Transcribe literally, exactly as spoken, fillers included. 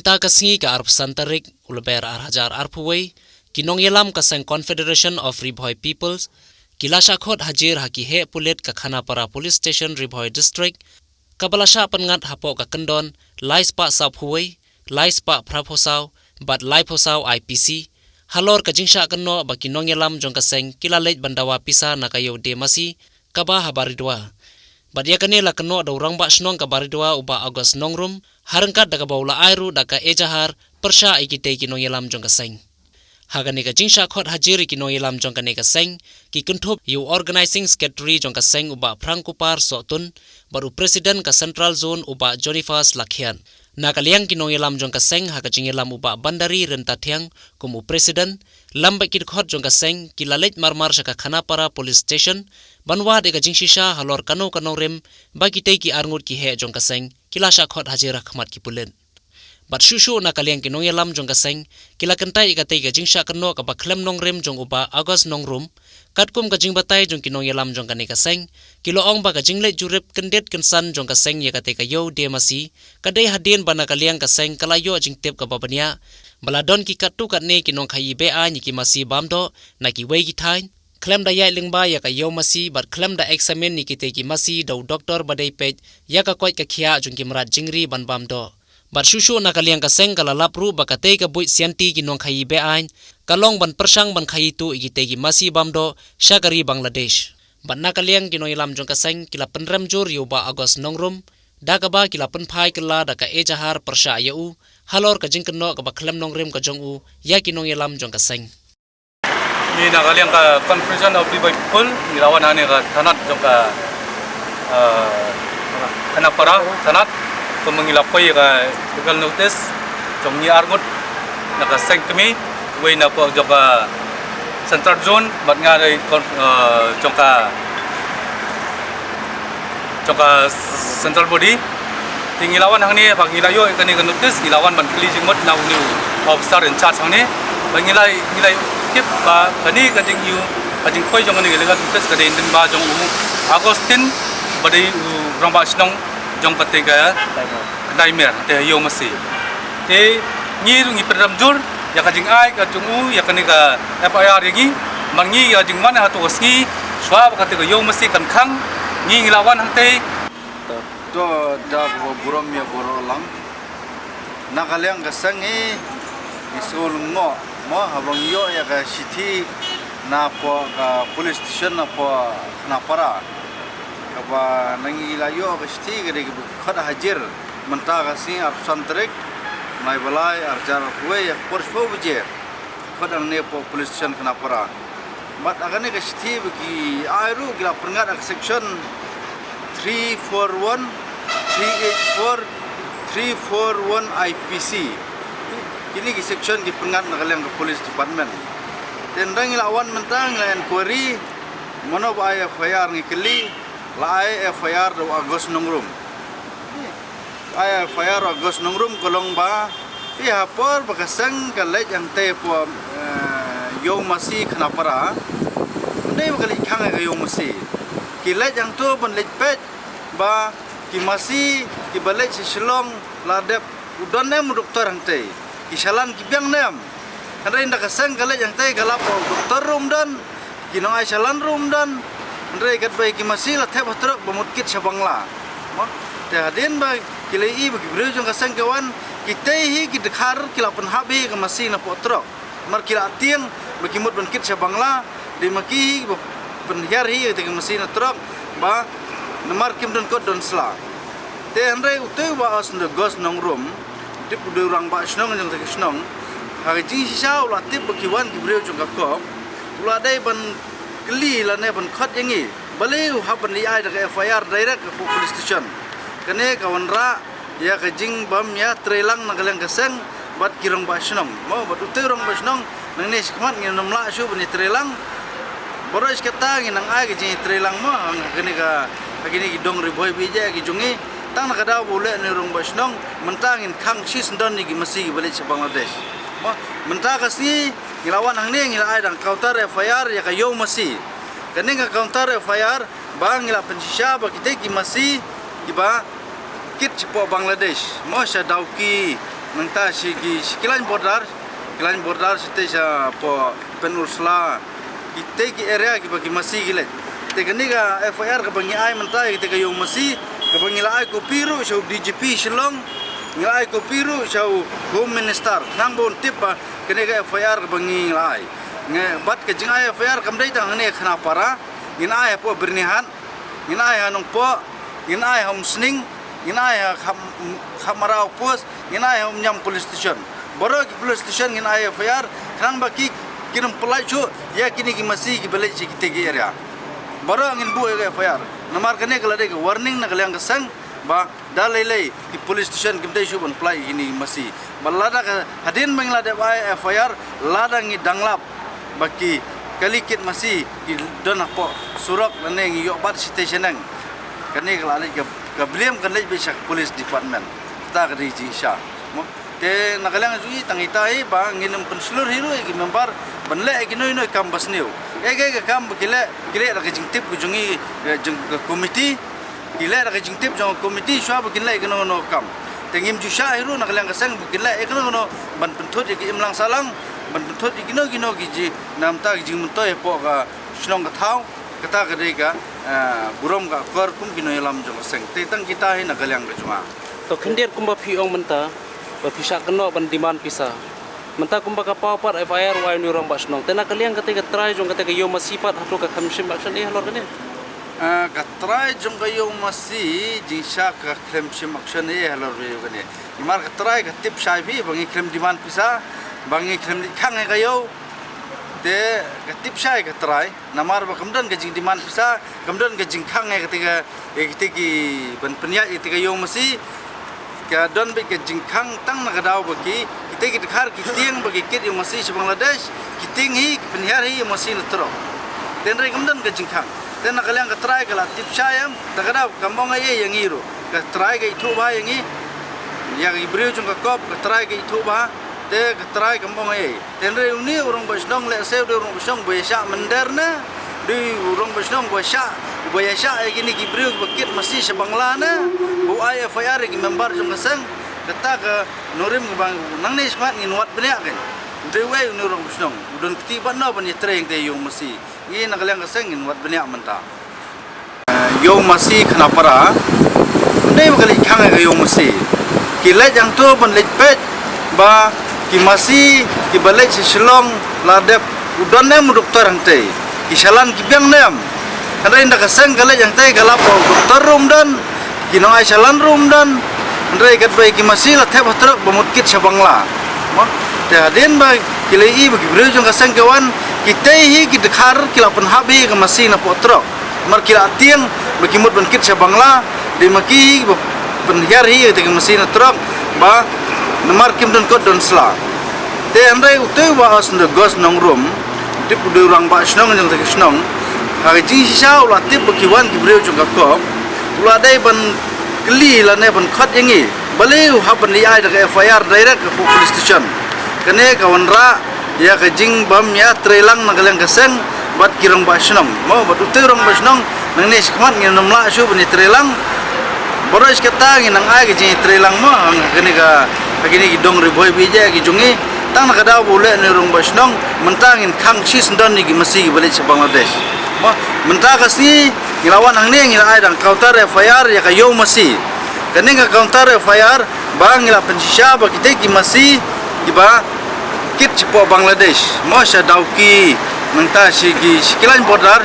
Ta ka sngi ka arphew san tarik u Lber ar hajar arphew wei, ki nongïalam ka seng Confederation of Ri Bhoi Peoples ki la shah khot hajir ha ki heh pulit ka Khanapara Police Station, Ri Bhoi District, kaba la shah pynngat hapoh ka kyndon lai spah sawphew wei, lai spah phraphew saw bad laiphew saw I P C, halor ka jingshah kynnoh ba ki nongïalam jong ka seng ki la leit ban dawa pisa na ka ïew die masi kaba ha Baridua. Bad ïa kane la kynnoh da u Rangbah Shnong ka Baridua u Bah August Nongrum, ha ryngkat da kaba u la ai ruh da ka ejahar pyrshah ïa kitei ki nongïalam jong ka seng. Ha kane ka jingshah khot hajir ïa ki nongïalam jong kane ka seng, ki kynthup ïa u Organizing Secretary jong ka seng u Bah Phrangkupar Sohtun, bad u President ka Central Zone u Bah Jonifas Lakhiat. Na ka liang ki nongïalam jong ka seng ha ka jingïalam u Bah Bandari Ryntathiang kum u President, lem bad ki dkhot jong ka seng ki la leit marmar sha ka Khanapara Police Station ban wad ïa ka jingshisha halor kano kano rim ba kitei ki arngut ki heh jong ka seng ki la shah khot hajir ha khmat ki pulit. Bad shuh shuh na ka liang ki nongïalam jong ka seng ki la kyntait ïa katei ka jingshah kynnoh kaba khlem nongrim jong u Bah August Nongrum. Katkum ka jingbatai jong ki nongïalam jong kane ka seng, ki la ong ba ka jingleit jurip kyndit kynsan jong ka seng ïa katei ka ïew die masi ka dei hadien ba na ka liang ka seng ka la ïoh jingtip kaba bniah ba la don ki katto katne ki nongkhaïi be-aiñ ïa ki masi bam doh na kiwei ki thaiñ, khlem da ïaid lyngba ïa ka ïew masi bad khlem da examine ïa kitei ki masi da u doktor ba dei peit ïa ka koit ka khiah jong ki mrad jingri ban bam doh. Bad shuh shuh na ka liang ka seng ka la lap ruh ba katei ka buit sianti ki nongkhaïi be-aiñ ka long ban pyrshang ban khaïi tuh ïa kitei ki masi bam doh sha ka ri Bangladesh. Bad na ka liang ki nongïalam jong ka seng ki la pynrem jur ïa u Bah August Nongrum, da kaba ki la pynphai kylla da ka ejahar pyrshah ïa u halor ka jingkynnoh kaba khlem nongrim ka jong u ïa ki nongïalam jong ka seng. Ngi na ka liang ka Confederation of Ri Bhoi People ngi la wan hangne ka thanat jong ka, eh, Khanapara thanat, kumba ngi la poi ka legal notice jong ngi arngut na ka seng kmie, wei na pdeng jong ka Central Zone bad nga dei kon-, eh, jong ka jong ka central body. Te ngi la wan hangne ba ngi la ïoh kane ka notice, ngi la wan ban kylli jingmut na une u officer in charge hangne. Ba ngi la, ngi la tip ba kane ka jingïoh, ka jingpoi jong kane ka legal notice ka dei lyngba jong u Augustine ba dei u rangbah shnong jong kata ka Naimer te ïew masi. Te ngi ruh ngi pynrem jur ïa ka jingai ka jong u ïa kane ka F I R ïa ngi. Mar ngi ïa jingwan ha tu ka sngi shuwa ba kata ka ïew masi kan khang, ngi ngi la wan hangtei. To da ba burom ïa baroh lang. Na ka liang ka seng ngi, ngi sngewlyngngoh mo haba ngi ïoh ïa ka shithi na pdeng ka police station na pdeng Khanapara. Kaba na ngi la ïoh ka shithi ka dei kaba khot hajir mynta ka sngi arphew san tarik, Naibalai, arhajar arphew wei, ha ka por shiphew baje. Khot hangne pdeng police station Khanapara. Bad ha kane ka shithi ba ki ai ruh ki la pynngat ha ka section three four one, three eight four, three four one I P C. Kine ki section ki pynngat na ka liang ka police department. Te ynda ngi la wan mynta ngi la inquiry, mano ba ai F I R ngi kylli, la ai F I R da u August Nongrum. Ai F I R u August Nongrum ka long ba, ïa ha por ba ka seng ka leit hangtei pdeng, eh, ïew masi Khanapara. Ym dei ba ka leit khang ïa ka ïew masi. Ki leit hangto ban leit peit ba ki masi kiba leit sha Shillong la dep u don ne em u doktor hangtei. Ki shalan ki biang ne em. Hynrei ynda ka seng ka leit hangtei ka lap ba u doktor ruh ym don, ki nongai shalan ruh ym don. Hynrei katba ki masi la thep ha trok ba mut kit sha Bangla. Mo? Te hadien ba ki la ïohi ba ki briew jong ka seng ki wan, kitei hi ki dkhar ki la pynhap hi ka masi na pdeng trok. Namar ki la tieng ba ki mut ban kit sha Bangla, dei ma ki hi ba pynhiar hi ïa ka masi na trok ba namar kim don kot don sla. Te hynrei utei u Bah August Nongrum, tip u dei u rangbah shnong jong kata ka shnong. Ha ka jingshisha u la tip ba ki wan ki briew jong ka kop, u la dei ban kylli lane ban khot ïa ngi. Balei u hap ban leit ai da ka F I R direct ha ka police station. Kane ka wanrah ïa ka jingbym ïatreilang na ka liang ka seng bad ki rangbah shnong. Mo, bad utei u rangbah shnong, nangne shakhmat ngin ym lah shuh ban ïatreilang. Baroh shi katta ngin nang ai ka jingïatreilang mo, ha kane ka, ha kine ki dong Ri Bhoi ba ïeit ki jong ngi. Tang na ka daw ba u leh une u rangbah shnong, mynta ngin khang shisyndon ïa ki masi kiba leit sha Bangladesh. Mo, mynta ka sngi ngi la wan hangne ngi la ai da ka counter F I R ïa ka ïew masi. Kane ka counter F I R ba ngi la pynshisha ba kitei ki masi kiba kit shapoh Bangladesh, mo, sha Dawki, Nangta shi ki, shi ki line border, ki line border shitei shapoh Pynursla. Kitei ki area kiba ki masi ki leit. Te kane ka F I R kaba ngi ai mynta ïa kitei ka ïew masi, kaba ngi la ai copy ruh sha u D G P Shillong, ngi la ai copy ruh sha u Home Minister. Khnang ba un tip ba kane ka F I R kaba ngi la ai. Ngi bad ka jingai F I R kam dei tang hangne Khanapara, ngin ai hapoh Byrnihat, ngin ai ha Nongpoh, ngin ai ha Umsning, ngin ai ha Kham-, Khamaraw Post, ngin ai ha Umñiam Police Station. Baroh ki police station ngin ai F I R, khnang ba ki, kin ym pyllait shuh ïa kine ki masi kiba leit sha kitei ki area. Baroh ngin buh ïa ka F I R. Namar kane ka la dei ka warning na ka liang ka seng ba da lei lei ki police station kim dei shuh ban pyllait ïa kine ki masi. Ba lada ka hadien ba ngi la dep ai F I R, lada ngi dang lap ba ki kali kit masi ki don hapoh surok lane ngi ïoh bat shitei shaneng, kane ka la leit ka, ka blame kan leit beit sha ka police department. Kata ka dei jingshisha. Mo? Te na ka liang jong ngi tang ita hi ba ngin ym pynshlur hi ruh ïa ki member ban leh ïa kino kino ki kam ba sniew. Kaei kaei ka kam ba ki leh, ki leh da ka jingtip ka jong ngi, eh, jong ka committee. Ki leh da ka jingtip jong ka committee shuwa ba kin leh ïa kano kano ka kam. Te ngim ju shah hi ruh na ka liang ka seng ba kin leh ïa kano kano ban pynthut ïa ki imlang sahlang, ban pynthut ïa kino kino ki ji, namar ka jingmyntoi hapoh ka shnong ka thaw. Kata ka dei ka, eh, burom ka akor kum ki nongïalam jong ka seng. Te tang kita hi na ka liang ka jong nga. To khyndiat kumba phi ong mynta ba phi shah kynnoh ban demand pisa. Mynta kumba ka paw pat F I R u ai u rangbah shnong. Te na ka liang katei ka trai jong katei ka ïew masi pat hato ka khlem shim action eh halor kane? Ah, ka trai jong ka ïew masi jingshisha ka khlem shim action eh halor ïew kane. Namar ka trai ka tip shai phi ba ngi khlem demand pisa, ba ngi khlem leit khang ïa ka ïew. Te ka tip shai ka trai. Namar ba kam don ka jingdemand pisa, kam don ka jingkhang ïa kata ka, ïa kita ki ban pynïaid ïa kata ka ïew masi. Ka don beit ka jingkhang tang na ka daw ba ki, kita ki dkhar ki tieng ba ki kit ïew masi sha Bangladesh, ki tieng hi, ki pynhiar hi ïew masi na trok. Te hynrei kam don ka jingkhang. Te na ka liang ka trai ka la tip shai em, ta ka daw kam ong ei ei ïa ngi ruh. Ka trai ka ithuh bha ïa ngi. Ïa ki briew jong ka kop, ka trai ka ithuh bha. Te ka trai kam ong ei ei. Te hynrei une u rangbah shnong lehse u dei u rangbah shnong ba ïa shah mynder ne, u dei u rangbah shnong ba shah, ba ïa shah ïa kine ki briew ba kit masi sha Bangla ne, ba u ai F I R ïa ki member jong ka seng, kata ka nongrim kaba nangne shakhmat ngin wad bniah kein. U dei uei une u rangbah shnong, u don kti bad no ban ïatrei ïa kata ïew masi. Ngi na ka liang ka seng ngin wad bniah mynta. Ïew masi Khanapara, ym dei ba ka leit khang ïa ka ïew masi. Ki leit hangto ban leit peit ba ki masi kiba leit sha Shillong la dep, u don ne em u doktor hangtei. Ki shalan ki biang ne em. Hynrei ynda ka seng ka leit hangtei ka lap ba u doktor ruh ym don, ki nongai shalan ruh ym don. Hynrei katba ki masi la thep ha trok ba mut kit sha Bangla. Mo? Te hadien ba ki la ïohi ba ki briew jong ka seng ki wan, kitei hi ki dkhar ki la pynhap hi ka masi napoh trok. Namar ki la tieng ba ki mut ban kit sha Bangla, dei ma ki ba pynhiar hi ïa kata ka masi na trok ba namar kim don kot don sla. Te hynrei utei u Bah Asnda Gos Nongrum, tip u dei u rangbah shnong jong kata ka shnong. Ha ka jingshisha u la tip ba ki wan ki briew jong ka kop, u la dei ban kylli lane ban khot ïa ngi. Balei u hap ban leit ai da ka F I R direct hapoh police station. Kane ka wanrah ïa ka jingbym ïatreilang na ka liang ka seng bad ki rangbah shnong. Mo, bad utei u rangbah shnong nangne shakhmat ngin ym lah shuh ban ïatreilang. Baroh shi katta ngin nang ai ka jingïatreilang mo, ha kane ka, ha kine ki dong Ri Bhoi ba ïeit ki jong ngi. Tang na ka daw ba u leh une u rangbah shnong, mynta ngin khang shisyndon ïa ki masi kiba leit sha Bangladesh. Mo, mynta ka sngi ngi la wan hangne ngi la ai da ka counter F I R ïa ka ïew masi. Kane ka counter F I R ba ngi la pynshisha ba kitei ki masi kiba kit shapoh Bangladesh, mo, sha Dawki, nangta shi ki, shi ki line border,